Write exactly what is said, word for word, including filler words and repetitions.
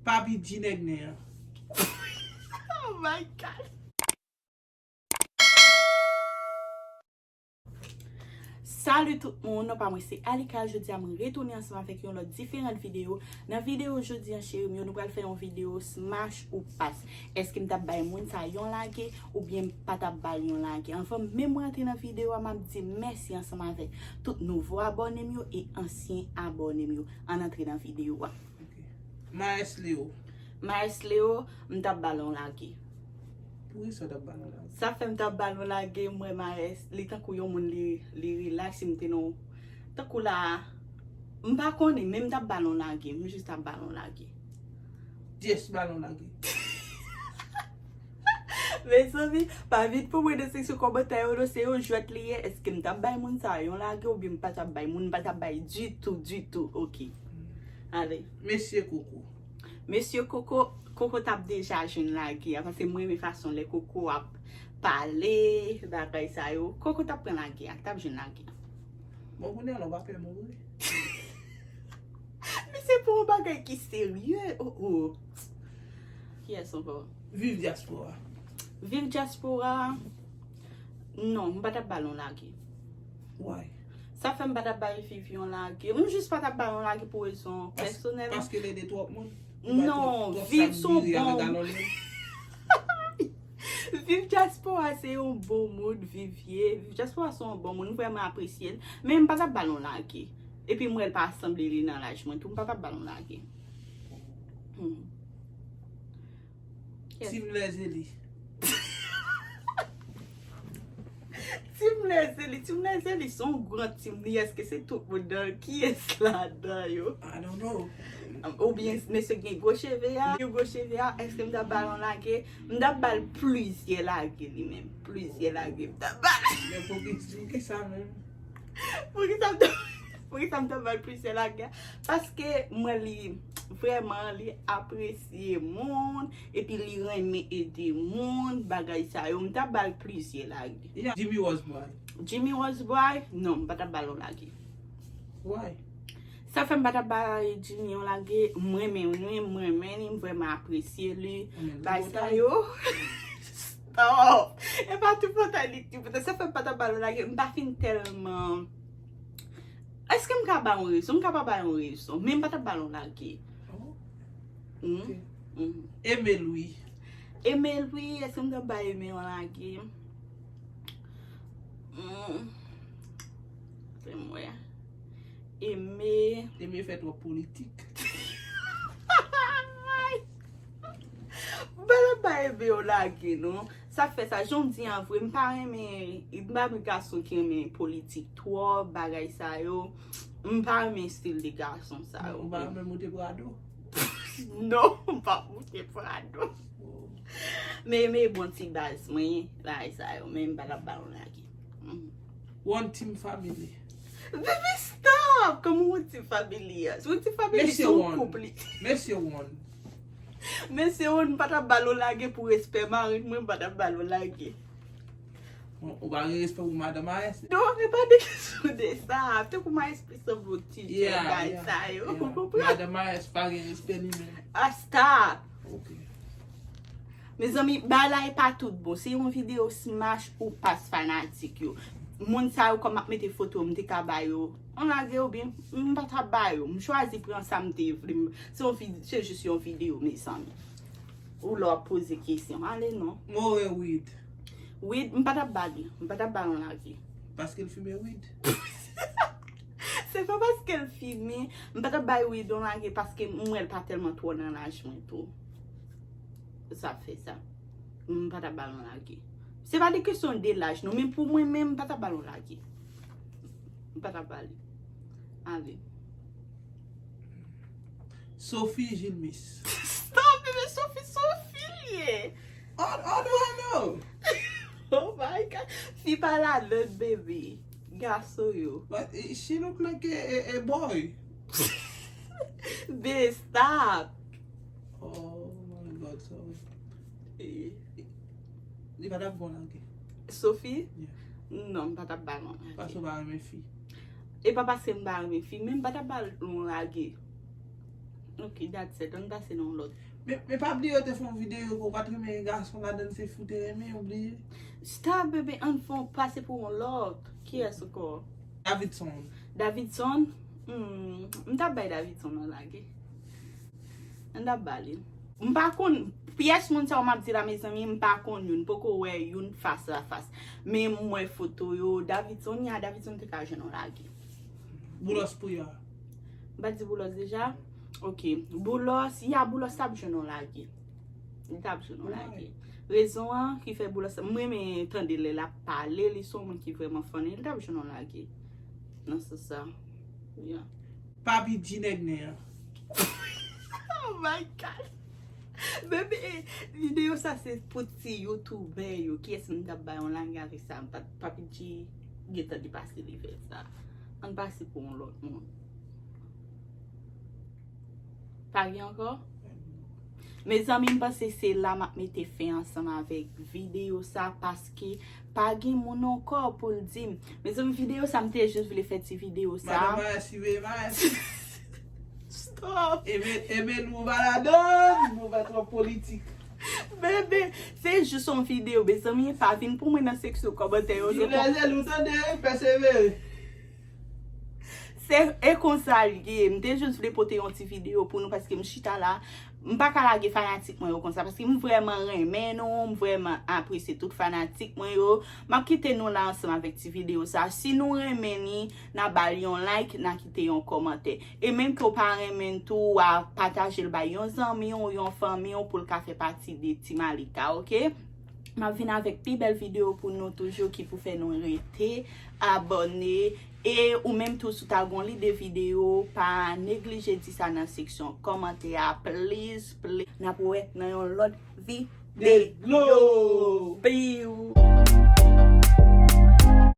Papi G nèg nen an. Oh my God. Salut tout moun, non pa mwen se Alika. Jodi a mwen retounen ansanm avèk yon lòt diferan videyo. Nan videyo jodi an, cheri m yo, nou pral fè yon videyo smash ou pass. Èske m t ap bay moun sa yon lage oubyen m pa t ap ba l yon lage? Anvan menm mwen antre nan videyo a, m ap di mèsi ansanm avèk tout nouvo abòne m yo e ansyen abòne m yo. Ann antre nan videyo a. Maes Leo. Maes Leo, m t ap ba l yon lage. Poukisa w t ap ba l yon lage? Sa fè m t ap ba l yon lage, m wè Maes, li tankou yon moun li, li relax, li m te nan, tankou la, m pa konnen, men m t ap ba l yon lage, m jis t ap ba l yon lage. Just ba l yon lage. Mezanmi, pa vin pou mwen nan seksyon kòmantè yo non, se yon jwèt li ye. Èske m t ap bay moun sa yon lage oubyen m pa t ap bay moun, m pa t ap bay ditou, ditou, oke. Ale. Mesye Koko. Mesye Koko, Koko t ap deja jwenn lage a, paske mwen renmen fason lè Koko ap pale, bagay sa yo. Koko t ap pran lage a, t ap jwenn lage a. Bon, kounye a la, w pa pè mouri. Men se pou yon bagay ki serye. Oh, oh. Kiyès ankò? Viv dyaspora. Viv dyaspora. Non, m pa t ap ba l yon lage. Why? Sa fè m pa t ap bay Viv yon lage. M jis pa t ap ba l yon lage pou rezon pèsonèl. Paske l ede twòp moun. Non, Viv se yon bon. Viv dyaspora se yon bon moun, Viv ye. Viv dyaspora se yon bon moun, m vrèman apresye l. Men m pa t ap ba l yon lage. Epi m wè l pa sanble li nan laj mwen tou, m pa t ap ba l yon lage. Hmm. Team Lèzeli. Team Lèzeli, Team Lèzeli se yon gran team li, èske se tout moun nan, kiyès ladan yo? I don't know. Oubyen mesye gen gwo cheve a, gen gwo cheve a, èske m t ap ba l yon lage? M t ap ba l plizyè lage li menm, plizyè lage m t ap ba l. Men poukisa, poukisa menm? Poukisa m t ap, poukisa m t ap ba l plizyè lage? Paske mwen li vrèman li apresye moun, epi li renmen ede moun, bagay sa yo, m t ap ba l plizyè lage. Yeah, Jimmy Wozboy. Jimmy Wozboy, non, m pa t ap ba l yon lage. Why? Sa fè m pa t ap bay Jimmy yon lage, m renmen, m renmen, m renmen li, m vrèman apresye li. Bay sa yo. Stop! E pa tout fòt a li ki pote. Sa fè m pa t ap ba l yon lage, m pa fin tèlman. Èske m ka ba yon rezon? M ka pa ba yon rezon, men m pa t ap ba l yon lage. Oh, Hmm? ok. Hmm. Aimé Louis. Aimé Louis, èske m t ap ba Aimé yon lage? Hmm. Fè m wè. Aimé. Aimé fè twòp politik. M pa t ap ba Aimé yon lage, non. Sa k fè sa, jan w di an vre, m pa renmen, m pa renmen gason ki renmen politik twòp, bagay sa yo. M pa renmen estil de gason sa yo. Ou pa renmen moute Prado? Non, m pa moute Prado. Oh. Men, men bon ti baz mwen, bagay sa yo, men m pa t ap ba l yon lage. Mm. One Team Family. Baby, stop! Kòman One Team Family a? One Team Family se yon koup li. Mesye One. Mesye One, m pa t ap ba l yon lage pou respè mari mwen, m pa t ap ba l yon lage. Bon, ou pa gen respè pou madan Maes? Non, e pa de kesyon de sa. Tankou Maes plis sanble yon ti jèn bagay sa yo. Ou konprann? Madan Maes pa gen respè li menm. Asta! Ok. Mezanmi, bagay la e pa tout bon. Se yon videyo smash ou pass fanatik yo. Moun sa yo kòm ap mete foto, m te ka ba yo yon lage oubyen m pa t ap ba yo. M chwazi pran sa m te vle. M- Se yon vid- se jis yon videyo, mezanmi. Ou lè w ap poze kesyon. Ale non. Morin Wid. Wid, m pa t ap ba li. M pa t ap ba l yon lage. Paske l fimen wid. Se pa paske l fimen. M pa t ap bay Wid yon lage paske m wè l pa tèlman twò nan laj mwen tou. Sa fè sa. M pa t ap ba l yon lage. Se pa de kesyon de laj non, men pou mwen menm, m pa t ap ba l yon lage. M pa t ap ba li. Ale. Sophie Gilmis. Stop, bebe, Sophie, Sophie li ye. How, how do I know? Oh my God. Fi pa ladan, bebe. Gason yo. But eh, she look like a, a, a boy. Be, stop. Oh my God, sorry. Eh, Li pa t ap bon lage. Sophie? Yeah. Non, m pa t ap ba l yon lage. Paske w pa renmen fi. E pa paske m pa renmen fi, men m pa t ap ba l yon lage. M Ok, that's it. Ann pase nan yon lòt. Men, men pa bliye yo te fè yon videyo ke w pa t renmen gason ladan l, se fi w te renmen, ou bliye. Stop, bebe, ann fè yon pase pou yon lòt. Kiyès ankò? Davidson. Davidson? Hmm, m t ap bay Davidson yon lage. Ann t ap ba li. M pa konn, pyès moun sa yo m ap di la, mezanmi, m pa konn youn, m poko wè youn fas a fas. Men m wè foto yo, Davidson, ya, Davidson te ka jwenn yon lage. Boulos pou ya. M pa t di Boulos deja? Ok. Boulos, ya, Boulos t ap jwenn yon lage. Li t ap jwenn yon lage. Rezon an ki fè Boulos, m renmen tande lè l ap pale, li se yon moun ki vrèman funny, li t ap jwenn yon lage. Nan sans sa. Ya. Papi G nèg nen an. Oh my God. Bebe, videyo sa se pou ti youtubè yo. Kiyès m t ap bay yon lage avèk sa? M pa t, Papi G gentan depase level sa. Ann pase pou yon lòt moun. Pa gen ankò? Mezanmi, m panse se la m ap mete fen ansanm avèk videyo sa, paske pa gen moun ankò pou l di m. Mezanmi, videyo sa, m te jis vle fè ti videyo sa. Madan Mayès, rive Mayès. Stop! Ebe, ebe, nou pa ladan, nou pa twòp politik. Bebe, se jis yon videyo, mezanmi, pa vin pou mwen nan seksyon kòmantè yo. Jilè jèl, ou tande, pèsevere. Se e konsa l ye. M te jis vle pote yon ti videyo pou nou paske m chita la. M pa ka lage fanatik mwen yo konsa paske m vrèman renmen nou, m vrèman apresye tout fanatik mwen yo. M ap kite nou la ansanm avèk ti videyo sa. Si nou renmen ni, n a ba l yon like, n a kite yon kòmantè. E menm ke w pa renmen n tou, w a pataje l bay yon zanmi w, yon fanmi w pou l ka fè pati de Team Alika, oke? M ap vin avèk pi bèl videyo pou nou toujou ki pou fè nou rete abòne. E ou menm tou si w ta gon lide videyo, pa neglije di sa nan seksyon kòmantè a, please, please. N ap wè nan yon lòt videyo. Peace.